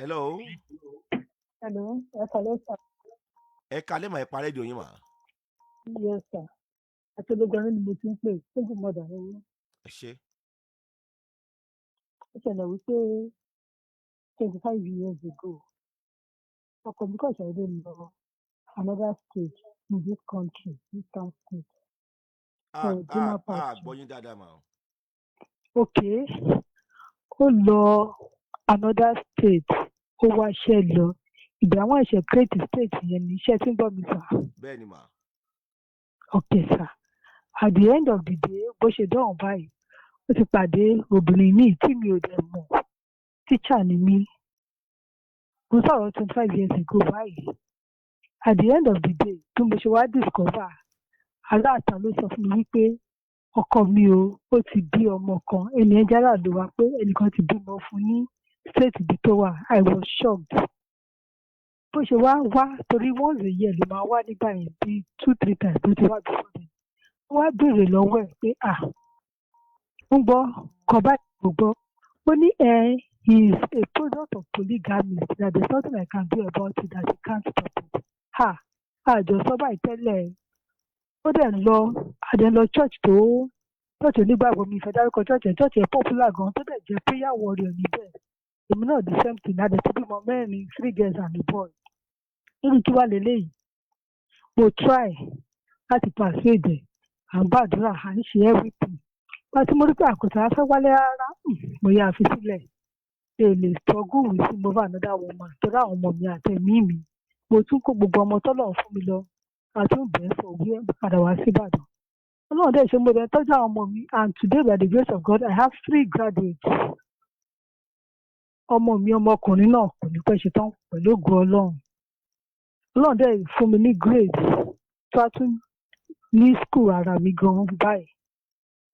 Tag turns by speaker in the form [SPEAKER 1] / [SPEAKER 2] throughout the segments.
[SPEAKER 1] Hello.
[SPEAKER 2] Hello, ẹ kàlẹ́ sir.
[SPEAKER 1] Ẹ kalẹ́ mà, ẹ pa rédíò yín mà.
[SPEAKER 2] Yes sir. Àti ológun ẹni ni mo ti ń pè, single mother ni mí.
[SPEAKER 1] Ẹ ṣe.
[SPEAKER 2] Ó ṣẹlẹ̀ wípé 25 years ago, ọkọ mi kàn ṣàdédé lọ another state in this country, eastern state,
[SPEAKER 1] A
[SPEAKER 2] for
[SPEAKER 1] a
[SPEAKER 2] dinner
[SPEAKER 1] a
[SPEAKER 2] party.
[SPEAKER 1] gbọ́ yín dáadáa mà o.
[SPEAKER 2] Okay, ó lọ another state, ó wáṣẹ́ lọ. Ìgbà àwọn ẹ̀ṣẹ̀ create state yẹn ní iṣẹ́ tí ń gbọ́ mi sir.
[SPEAKER 1] Bẹ́ẹ̀ ni mà.
[SPEAKER 2] Okay sir. At the end of the day, bó ṣe dọ̀hún báyìí, ó ti pàdé obìnrin míì tí mi ò dẹ̀ mọ̀. Teacher ni mí. Mo sọ̀rọ̀ 25 years ago báyìí. At the end of the day, bí mo ṣe wá discover, aláàtà ló sọ fún mi wípé ọkọ mi o, ó ti bí ọmọ kan. Ẹnì yẹn jálà ló wá pé ẹnìkan ti bímọ fún ní state ibi tó wà. I was shocked. Bó ṣe wá wá, torí once a year ló máa wá nígbà yẹn, bí two three times ló ti wá before then. Ó wá béèrè lọ́wọ́ ẹ̀ pé, "À ń gbọ́ kan báyìí, kò gbọ́." Ó ní ẹ he is a product of polygamy, that there is nothing I can do about it, that he can't stop it. Ha, àjọ sọ báyìí tẹ́lẹ̀. Ó dẹ̀ ń lọ, àdẹ̀ ń lọ church tó church onígbàgbọ́ mi ìfẹ́ dárúkọ church ẹ̀. Church ẹ̀ popular gan, tó dẹ̀ jẹ́ prayer warrior níbẹ̀. Èmi náà the same thing. Àdẹ̀ tó bímọ mẹ́rin, three girls and a boy. Irú kí wàá lélẹ́yìí? Mo try láti persuade ẹ̀, à ń gbàdúrà, à ń ṣe everything. Wá tí mo rí pé àkùtà á fẹ́ wálé rárá, mo yà fi sílẹ̀. Lè lè struggle with him over another woman, torí àwọn ọmọ mi àtẹ̀mí mi. Mo tún kó gbogbo ọmọ tọ́lọ̀ fún mi lọ, àtúnbẹ̀ fọ̀ wí padà wá síbàdàn. Ọlọ́run dẹ̀ ṣe, mo dẹ̀ tọ́jú àwọn ọmọ mi, and today, by the grace of God, I have three graduates. Ọmọ mi ọmọkùnrin náà kò ní pẹ́ ṣetán pẹ̀lú ògo Ọlọ́run. Ọlọ́run dẹ̀ fún mi ní grace tó a tún ní school ara mi gan báyìí.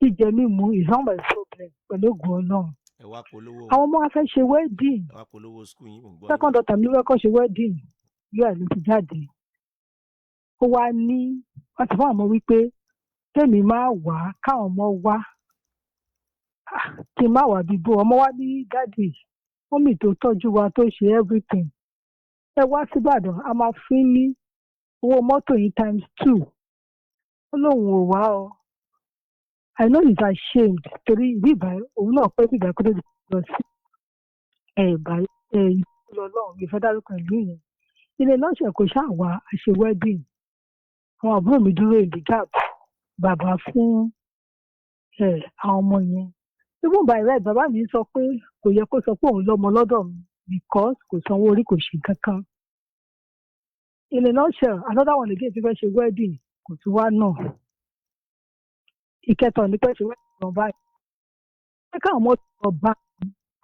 [SPEAKER 2] Jíjẹ mímu is not my problem pẹ̀lú ògo Ọlọ́run.
[SPEAKER 1] Ẹ wá polówó.
[SPEAKER 2] Àwọn ọmọ wa fẹ́ ṣe wedding.
[SPEAKER 1] Ẹ wá polówó school yín, mò ń gbọ́ yín.
[SPEAKER 2] Second daughter mi ló fẹ́ kọ́ ṣe wedding, ui ló ti jáde. Ó wá ní wọ́n ti fún àwọn ọmọ wípé tèmi máa wá, káwọn ọmọ wá. Ah, kí n má wá bíbó ọmọ wa ní, "Daddy, mummy tó tọ́jú wa, tó ṣe everything, ẹ wá síbàdàn, a máa fún ní owó mọ́tò yìí times two." Ó lóun ò wá o. I know he's ashamed, torí ìbí ìbá òun náà pẹ́ bíbá kó tó di lọ sí ẹ̀ bá ẹ̀ ìlú ọlọ́run ìfẹ́ dárúkọ ìlú yẹn ilé lọ́sẹ̀ kò ṣáà wá. Àṣẹ wedding, àwọn àbúrò mi dúró in the gap bàbá fún ẹ̀ àwọn ọmọ yẹn. Even by right, bàbá mi sọ pé kò yẹ kó sọ pé òun lọ́mọ lọ́dọ̀ mi, because kò sanwó orí, kò ṣe kankan. In a nutshell, another one again ti fẹ́ ṣe wedding, kò tún wá náà. Ìkẹtọ̀ ní pẹ́ ṣe wedding gan báyìí pé káwọn ọmọ lọ bá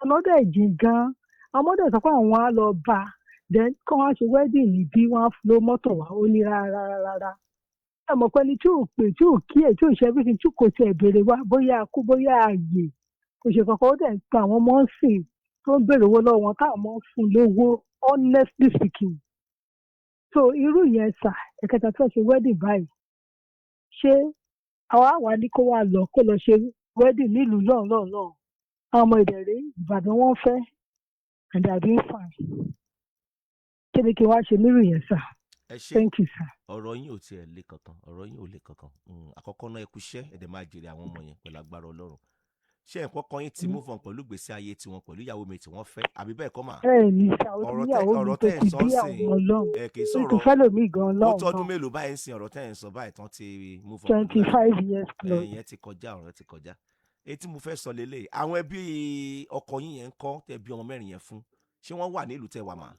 [SPEAKER 2] ọ̀nà dẹ̀ jìn gan. Àwọn ọmọdé sọ pé àwọn á lọ bá, then kí wọ́n á ṣe wedding níbí, wọ́n á lo mọ́tò wá. Ó ní rárá rárá. Ẹ mọ̀ pé ẹni tí ò pè, tí ò kí ẹ̀, tí ò ṣe everything, tí kò tiẹ̀ béèrè wá bóyá a kú, bóyá ààyè kò ṣe kankan, ó dẹ̀ ń pa àwọn ọmọ ń sìn, tó ń béèrè owó lọ́wọ́ wọn, táwọn ọmọ ń fún lówó, honestly speaking. So irú yẹn sà, ẹ̀kẹta tí wọ́n ṣe wedding báyìí, ṣé àwa wà ní kó wá lọ, kó lọ ṣe wedding nílùú lọ́hùn lọ́hùn lọ́hùn? Àwọn ọmọ ìdẹ̀rẹ̀ Ìbàdàn wọ́n fẹ́, and they are doing fine. Kí ni kí n wá ṣe nírú yẹn sà?
[SPEAKER 1] Ẹ ṣé.
[SPEAKER 2] Thank you, sir.
[SPEAKER 1] Ọ̀rọ̀ yín ò tiẹ̀ le kankan, ọ̀rọ̀ yín ò le kankan. Àkọ́kọ́ náà, ẹ kú iṣẹ́, ẹ dẹ̀ máa jèrè àwọn ọmọ yẹn pẹ̀lú agbára Ọlọ́run. Ṣé ẹ̀kọ́ kan yín ti move on pẹ̀lú ìgbésí ayé tiwọn pẹ̀lú ìyàwó mi tí wọ́n fẹ́, àbí bẹ́ẹ̀ kọ́ mà?
[SPEAKER 2] Bẹ́ẹ̀ ni sà, ó ti
[SPEAKER 1] Ọ̀rọ̀ tẹ́
[SPEAKER 2] níyàwó mi
[SPEAKER 1] ọ̀rọ̀
[SPEAKER 2] tó
[SPEAKER 1] tẹ́ ẹ̀
[SPEAKER 2] ti
[SPEAKER 1] sọ
[SPEAKER 2] bí
[SPEAKER 1] ń
[SPEAKER 2] àwọn
[SPEAKER 1] sìn
[SPEAKER 2] Ọlọ́run
[SPEAKER 1] ẹ kì í
[SPEAKER 2] ó ti
[SPEAKER 1] sọ̀rọ̀
[SPEAKER 2] fẹ́ lòmíì gan
[SPEAKER 1] ó
[SPEAKER 2] lọ́hùn
[SPEAKER 1] tọ́dún
[SPEAKER 2] náà.
[SPEAKER 1] mélòó báyìí ń sin ọ̀rọ̀ tẹ́ ẹ̀ ń sọ báyìí tán ti move on pẹ̀lú
[SPEAKER 2] twenty
[SPEAKER 1] life?
[SPEAKER 2] five years plus.
[SPEAKER 1] Ìyẹn ti kọjá, ọ̀rọ̀ ti kọjá. Èyí tí mo fẹ́ sọ lélẹ̀, àwọn ẹbí ọkọ yín yẹn ń kọ́, tẹ́ bí ọmọ mẹ́rin yẹn fún, ṣé wọ́n wà nílùú tẹ́ wà mà?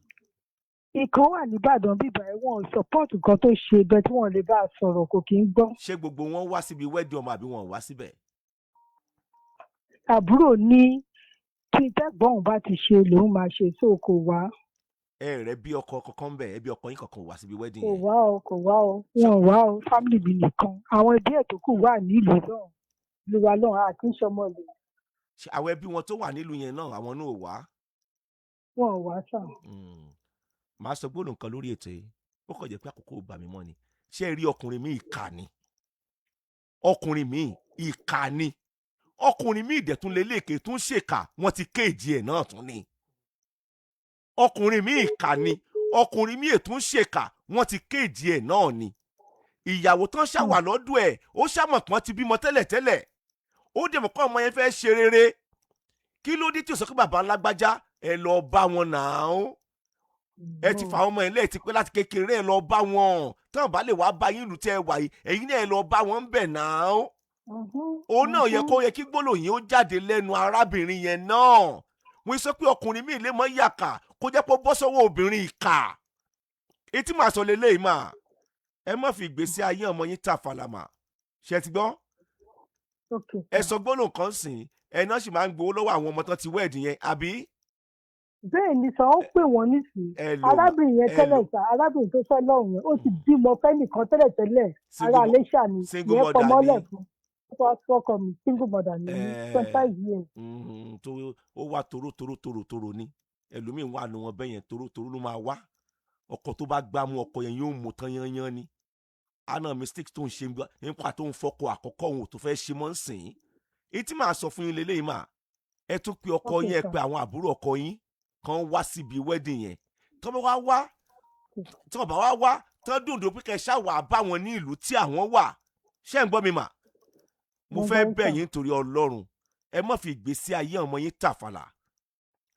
[SPEAKER 2] Ìkan wà nìbàdàn bíbá ẹ, wọn ò support nǹkan tó ṣe bẹ́ẹ̀, tí wọ́n lè bá a sọ̀rọ̀, kò kí ń gbọ́.
[SPEAKER 1] Ṣé gbogbo wọn wá síbi wedding ọmọ, àbí wọn ò wá síbẹ̀?
[SPEAKER 2] Àbúrò ní kí tẹ́gbọ́n òun bá ti ṣe lòun máa ṣe, so kò wá.
[SPEAKER 1] Ẹ rẹ bí ọkọ kankan bẹ̀, ẹbí ọkọ yín kankan ò wá síbi wedding
[SPEAKER 2] Kò
[SPEAKER 1] yẹn?
[SPEAKER 2] wá o, kò wá o, wọn ò wá o. Family mi nìkan, àwọn ẹbí ẹ̀ tó kù wà nílùú náà, ìlú wa náà, àti ìṣọmọ ìlú.
[SPEAKER 1] Ṣé àwọn ẹbí wọn tó wà nílùú yẹn náà, àwọn náà ò wá?
[SPEAKER 2] Wọn ò wá sà.
[SPEAKER 1] Màá sọ gbólóhùn kan lórí ètò yìí, ó kàn jẹ́ pé àkókò ò gbà mí mọ́ ni. Ṣé ẹ rí ọkùnrin mi, ìkà ni ọkùnrin mi, ìkà ni ọkùnrin mi. Ìdẹ̀tún lélẹ́ẹ̀kẹ́ tún ṣèkà, wọ́n ti kéèjì ẹ̀ náà tún ni. Ọkùnrin mi ìkà ni, ọkùnrin mi ètò ń ṣèkà, wọ́n ti kéèjì ẹ̀ náà ni. Ìyàwó tán ṣàwà lọ́dọ̀ ẹ̀, ó ṣàmọ̀ pọ́n ti bímọ tẹ́lẹ̀tẹ́lẹ̀, ó dẹ̀ mọ̀ pé ọmọ yẹn fẹ́ ṣe rere. Kí ló dé tí ò sọ pé bàbá lágbájá, ẹ lọ bá wọn nàá? Ẹ ti fà àwọn ọmọ yẹn lẹ́ẹ̀ ti pẹ́ láti kékeré, ẹ lọ bá wọn. Tán bá lè wá bá yín ìlú tẹ́ ẹ wà yìí, ẹ̀yin náà ẹ lọ bá wọn bẹ̀ náà. Òun náà yẹ kó yẹ kí gbólóhùn yìí ó jáde lẹ́nu arábìnrin yẹn náà. Wọ́n sọ pé ọkùnrin míì lè mọ yàkà kó jẹ́ pé ó bọ́ sọ́wọ́ obìnrin ìkà. Etí màá sọ lélẹ́yìí mà, ẹ má fi ìgbésí ayé ọmọ yín ta fàlàmà. Ṣe ti gbọ́?
[SPEAKER 2] Okay.
[SPEAKER 1] Ẹ sọ gbólóhùn kan sìn, ẹ náà sì máa ń gbowó lọ́wọ́ àwọn ọmọ tán ti wed yẹn, àbí?
[SPEAKER 2] Bẹ́ẹ̀ ni sọ, ó pè wọ́n nísìnyí.
[SPEAKER 1] Ẹ lò
[SPEAKER 2] Arábìnrin yẹn
[SPEAKER 1] ẹ
[SPEAKER 2] tẹ́lẹ̀
[SPEAKER 1] lò
[SPEAKER 2] sá, arábìnrin tó fẹ́ lọ́hùn yẹn, ó ti bímọ fẹ́nìkan tẹ́lẹ̀tẹ́lẹ̀, ará Iléṣà ni.
[SPEAKER 1] Single
[SPEAKER 2] Ìyẹn
[SPEAKER 1] mother
[SPEAKER 2] fọmọ́lẹ̀
[SPEAKER 1] ni.
[SPEAKER 2] fún ó wá sọ́kọ mi. Single mother ni mí, 25 years.
[SPEAKER 1] Tó ó wá toró toró toró toró ni ẹlòmíín wà nù wọn bẹ́ẹ̀ yẹn, toró toró ló máa wá. Ọkọ tó bá gbámú ọkọ yẹn yóò mú tán yányán ni. Àná mistake tó ń ṣe nípa tó ń fọkọ àkọ́kọ́, òun ò tó fẹ́ ṣe mọ́ ń sìn. Èyí tí màá sọ fún yín lélẹ́yìí mà, ẹ tún pe ọkọ
[SPEAKER 2] Okay,
[SPEAKER 1] yín, ẹ
[SPEAKER 2] sir.
[SPEAKER 1] pe àwọn àbúrò ọkọ yín kan wá síbi wedding yẹn. Tó bá wá wá, tí wọ́n bá wá wá tán, dùn pé kẹ́ ṣáà wà bá wọn ní ìlú tí àwọn wà. Ṣé ń gbọ́ mi mà? Mo
[SPEAKER 2] Mo
[SPEAKER 1] fẹ́
[SPEAKER 2] gbọ́ yín,
[SPEAKER 1] bẹ̀
[SPEAKER 2] sir.
[SPEAKER 1] yín nítorí Ọlọ́run, ẹ má fi ìgbésí ayé ọmọ yín tàfàlà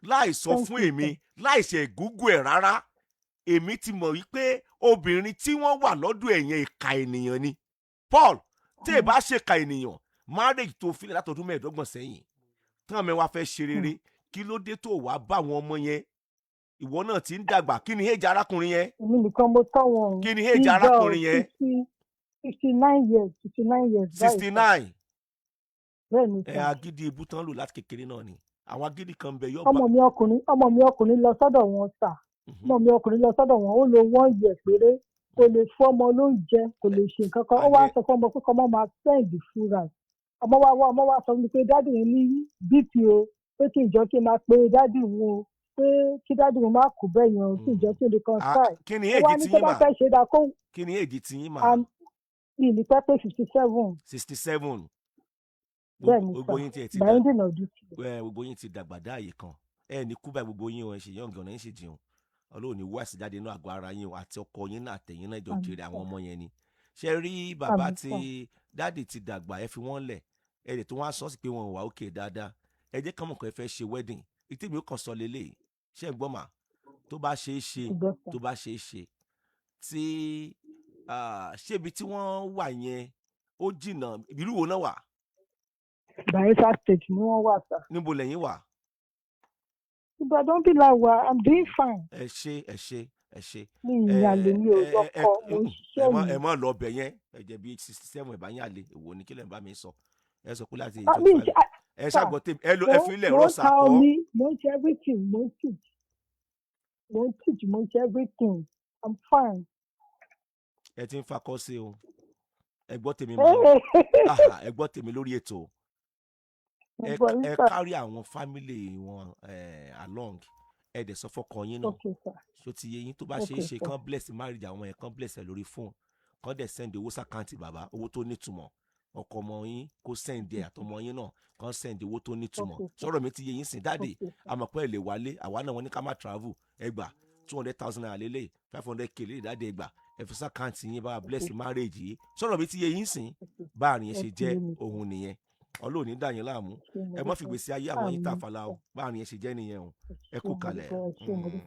[SPEAKER 1] láì sọ
[SPEAKER 2] Thank
[SPEAKER 1] fún
[SPEAKER 2] you,
[SPEAKER 1] èmi
[SPEAKER 2] sir.
[SPEAKER 1] láì ṣe Google ẹ̀ rárá. Èmi ti mọ̀ wípé obìnrin tí wọ́n wà lọ́dọ̀ ẹ̀yẹn, ìka ènìyàn ni. Paul, tí ẹ bá ṣèkà ènìyàn, marriage tó filẹ̀ látọdún 25 sẹ́yìn tí wọ́n mẹ́wàá fẹ́ ṣe rere, kí ló dé tó wàá bá àwọn ọmọ yẹn? Ìwọ náà ti ń dàgbà. Kí ni age arákùnrin yẹn?
[SPEAKER 2] Èmi nìkan mo tọ́ wọn o.
[SPEAKER 1] Kí ni age arákùnrin yẹn?
[SPEAKER 2] 59 years, 59 years báyìí,
[SPEAKER 1] sixty
[SPEAKER 2] sir.
[SPEAKER 1] nine
[SPEAKER 2] Bẹ́ẹ̀ ni,
[SPEAKER 1] Ẹ
[SPEAKER 2] sir.
[SPEAKER 1] agídí ibú tán lò láti kékeré náà ni. Àwọn agídí kan bẹ yọ bá.
[SPEAKER 2] Ọmọ mi ọkùnrin lọ sọ́dọ̀ wọn sà. Ọmọ mi ọkùnrin lọ sọ́dọ̀ wọn, ó lo one year péré. Kò lè fún ọmọ lóúnjẹ, kò lè ṣe nǹkan kan. Ó wá sọ fún ọmọ pé kọ́mọ máa send food rice. Ọmọ wa wá, ọmọ wa sọ fún mi pé daddy mi ní BP o, pé kí ìjọ kí n máa pe daddy wọn o, pé kí daddy wọn má kú bẹ́ẹ̀ yẹn o, kí ìjọ kí n reconcile.
[SPEAKER 1] Kí ni
[SPEAKER 2] Ó
[SPEAKER 1] age
[SPEAKER 2] wá ní
[SPEAKER 1] tí
[SPEAKER 2] tó
[SPEAKER 1] yín
[SPEAKER 2] bá
[SPEAKER 1] mà?
[SPEAKER 2] fẹ́ ṣe dáa kó
[SPEAKER 1] Kí ni age tí yín mà?
[SPEAKER 2] Mi ní pẹ́ pé 57.
[SPEAKER 1] 67.
[SPEAKER 2] Bẹ́ẹ̀ ni
[SPEAKER 1] Gbogbo
[SPEAKER 2] sà.
[SPEAKER 1] yín tiẹ̀ ti
[SPEAKER 2] By
[SPEAKER 1] dà
[SPEAKER 2] ending of this year.
[SPEAKER 1] Ẹ, gbogbo yín ti dàgbà dá àyè kan, ẹ ní kú báyìí. Gbogbo yín o, ẹ ṣe yọ̀ǹgàn náà, ẹ ṣe jẹun. Ọlọ́run ní wá sí jáde inú àgọ́ ara yín o, àti ọkọ yín náà, àtẹ̀yìn náà jọ
[SPEAKER 2] Àmín,
[SPEAKER 1] jèrè àwọn
[SPEAKER 2] sà.
[SPEAKER 1] ọmọ yẹn ni. Ṣe rí bàbá
[SPEAKER 2] Àmín,
[SPEAKER 1] tí
[SPEAKER 2] sà.
[SPEAKER 1] daddy ti dàgbà, ẹ fi wọ́n lẹ̀. Ẹ lè tó wọ́n á sọ sí pé wọn ò wá òkè dáadáa. Ẹ jẹ́ kán mọ̀ pé ẹ fẹ́ ṣe wedding. Ìtí mi ó kàn sọ lélẹ̀, ṣé ń gbọ́ mà? Tó bá ṣe é ṣe,
[SPEAKER 2] Ti gbọ́, sà.
[SPEAKER 1] tó bá ṣe é ṣe tí ṣébi tí wọ́n wà yẹn ó jìnnà, ìlú wo náà wà?
[SPEAKER 2] Bayelsa State ni wọ́n wà, sà.
[SPEAKER 1] Níbo lẹ́yìn wà?
[SPEAKER 2] Ìbàdàn bí la wà. I'm doing fine.
[SPEAKER 1] Ẹ ṣe, ẹ ṣe, ẹ ṣe.
[SPEAKER 2] Mi ìyàlè, mi ò lọ́kọ, mo ń
[SPEAKER 1] ẹ
[SPEAKER 2] ṣiṣẹ́
[SPEAKER 1] má
[SPEAKER 2] mi.
[SPEAKER 1] Ẹ má lọ ọbẹ̀ yẹn. Ẹ jẹ́ bí 67, ẹ bá yín àlè. Èwo ni kílẹ̀ ń bá mi sọ? Ẹ sọ pé láti
[SPEAKER 2] Ah, mi
[SPEAKER 1] 25.
[SPEAKER 2] ṣe
[SPEAKER 1] Ẹ
[SPEAKER 2] sà,
[SPEAKER 1] ṣàgbọ́ tèmi, ẹ lo ẹ fi ilẹ̀
[SPEAKER 2] mo
[SPEAKER 1] rọ
[SPEAKER 2] ń ta
[SPEAKER 1] sàkọ́.
[SPEAKER 2] omi, mo ń ṣe everything, mo ń teach, mo ń ṣe everything. I'm fine.
[SPEAKER 1] Ẹ ti ń fakọ́ sí o. Ẹ gbọ́ tèmi mọ́. Aha, ẹ gbọ́ tèmi lórí ètò.
[SPEAKER 2] Mo
[SPEAKER 1] Ẹ
[SPEAKER 2] gbọ́ yín,
[SPEAKER 1] ẹ
[SPEAKER 2] sà.
[SPEAKER 1] carry àwọn family wọn along. Ẹ dẹ̀ sọ fọ́kọ yín náà.
[SPEAKER 2] Okay, sir.
[SPEAKER 1] Ṣó ti yé yín? Tó bá ṣe é
[SPEAKER 2] Okay,
[SPEAKER 1] ṣe,
[SPEAKER 2] sir.
[SPEAKER 1] kán bless marriage àwọn yẹn, kán bless ẹ lórí phone, kán dẹ̀ send owó s'account bàbá, owó tó nítumọ̀. Ọkọ ọmọ yín kó send ẹ, àtọmọ yín náà kán send owó tó nítumọ̀.
[SPEAKER 2] Okay, sir.
[SPEAKER 1] Sọ̀rọ̀ mi ti yé yín sìn, daddy?
[SPEAKER 2] Okay, sir.
[SPEAKER 1] Àmọ̀ pé ẹ lè wálé, àwa náà wọ́n ní ká má travel. Ẹ gbà ₦200,000 lélẹ̀, 500K lélẹ̀. Daddy, ẹ gbà, ẹ fi s'account yín, bá wa bless marriage yìí. Sọ̀rọ̀ mi ti yé yín sìn?
[SPEAKER 2] Okay.
[SPEAKER 1] Báàrin yẹn
[SPEAKER 2] Ẹ
[SPEAKER 1] ṣe
[SPEAKER 2] ti
[SPEAKER 1] jẹ́
[SPEAKER 2] yé mi.
[SPEAKER 1] òun nìyẹn. Ọlọ́run ní dà yín láàmú.
[SPEAKER 2] Ṣé mo
[SPEAKER 1] Ẹ má fi
[SPEAKER 2] dúpẹ́.
[SPEAKER 1] gbèsè ayé àwọn yín
[SPEAKER 2] Àmín.
[SPEAKER 1] tàfàlà o. Báàrin yẹn ṣe jẹ́ nìyẹn o. Ẹ
[SPEAKER 2] Ṣé
[SPEAKER 1] kú
[SPEAKER 2] mo
[SPEAKER 1] kalẹ̀.
[SPEAKER 2] dúpẹ́, ṣé mo dúpẹ́.